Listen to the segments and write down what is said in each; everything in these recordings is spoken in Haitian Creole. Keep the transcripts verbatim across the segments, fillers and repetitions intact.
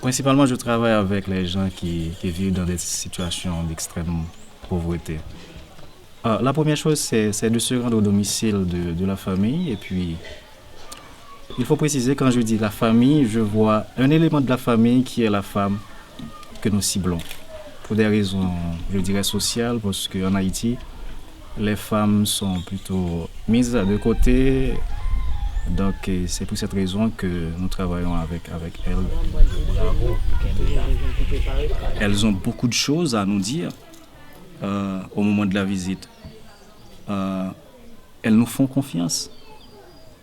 Principalement, je travaille avec les gens qui, qui vivent dans des situations d'extrême pauvreté. Euh, la première chose, c'est, c'est de se rendre au domicile de, de la famille. Et puis, il faut préciser, quand je dis la famille, je vois un élément de la famille qui est la femme que nous ciblons. Pour des raisons, je dirais, sociales, parce qu'en Haïti, les femmes sont plutôt mises de côté. Donc, euh, c'est pour cette raison que nous travaillons avec, avec elles. Elles ont beaucoup de choses à nous dire, euh, au moment de la visite. Euh, elles nous font confiance.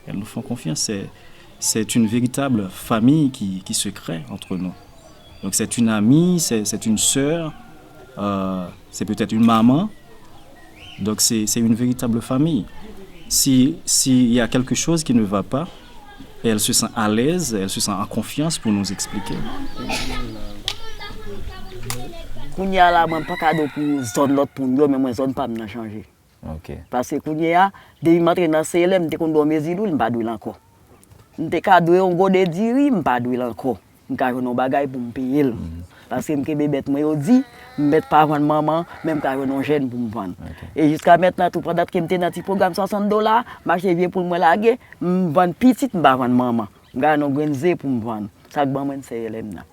Elles nous font confiance. C'est, c'est une véritable famille qui, qui se crée entre nous. Donc c'est une amie, c'est, c'est une sœur, euh, c'est peut-être une maman. Donc c'est, c'est une véritable famille. Si, s'il y a quelque chose qui ne va pas, elle se sent à l'aise, elle se sent en confiance pour nous expliquer. Kounye a la, mwen pa ka do pou zòn lòt moun yo, men mwen zòn pa m nan chanje. Ok. Paske kounye a, depi m antre nan C L M, m te konn dwe yon mezi lwil, m pa dwe l ankò. M te ka dwe yon gode diri, m pa dwe l ankò. M ka jwenn yon bagay pou m peye l. Paske m kenbe bèt mwen yo di, m mèt pa vann manman, men m ka jwenn yon jèn pou m vann. E jiska mentnan tou, pandan ke m te nan ti pwogram swasant dola, m achte vye poul mwen lage, m vann pitit, m pa vann manman. M ka jwenn yon grenn ze pou m vann. Sa k ban mwen C L M nan.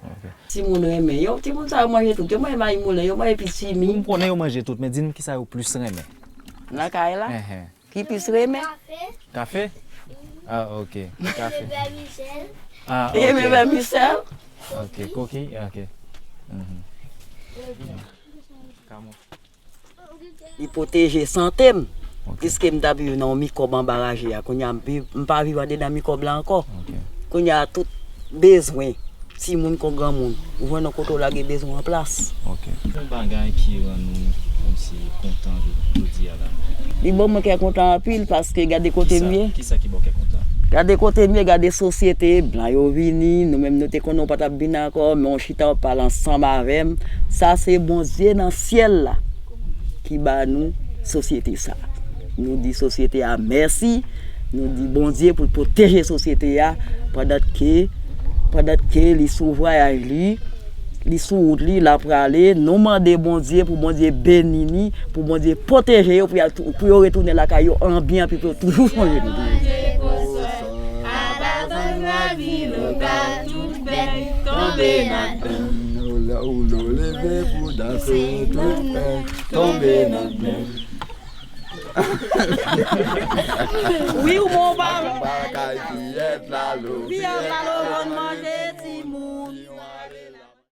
Timoun renmen yo. Timoun sa yo manje tout. Yo manje mayi moulen, yo manje pitimi. M konnen yo manje tout, men di m kisa yo plis renmen. Nan kay la? Ki plis renmen? Kafe? Ah, ok. Kafe. Ah, ok. Renmen vèmisèl? Ok, kokiy? Ok. Li pwoteje sante m. Piske m t ap viv nan yon mikwòb anba raje a. Kounye a, m pa viv andedan mikwòb la ankò. Kounye a, tout bezwen timoun kon granmoun, ou jwenn yon kote w lage bezwen w an plas. Yon bagay ki rann ou kòmsi kontan jodi a la? Li ban mwen kè kontan anpil paske gade kote m ye. Kisa ki ba w kè kontan? Gade kote m ye, gade sosyete, blan yo vini, nou menm nou te konnen w pa t ap vin ankò, men w chita w ap pale ansanm avè m. Sa se Bondye nan syèl la ki ba nou sosyete sa. Nou di sosyete a mèsi, nou di Bondye pou l pwoteje sosyete a pandan ke pandan ke li sou vwayaj li, li sou wout li, l ap prale, nou mande Bondye pou Bondye beni li, pou Bondye pwoteje yo, pou yo retounen lakay yo an byen, pou yo toujou sonje nou. Tonbe nan tonbe. Ou leve pou danse, tout pè tonbe nan tonbe. Wi, ou bon, ou pa bon. Bagay fiyèt la, lo fiyèt la, lo bon manje.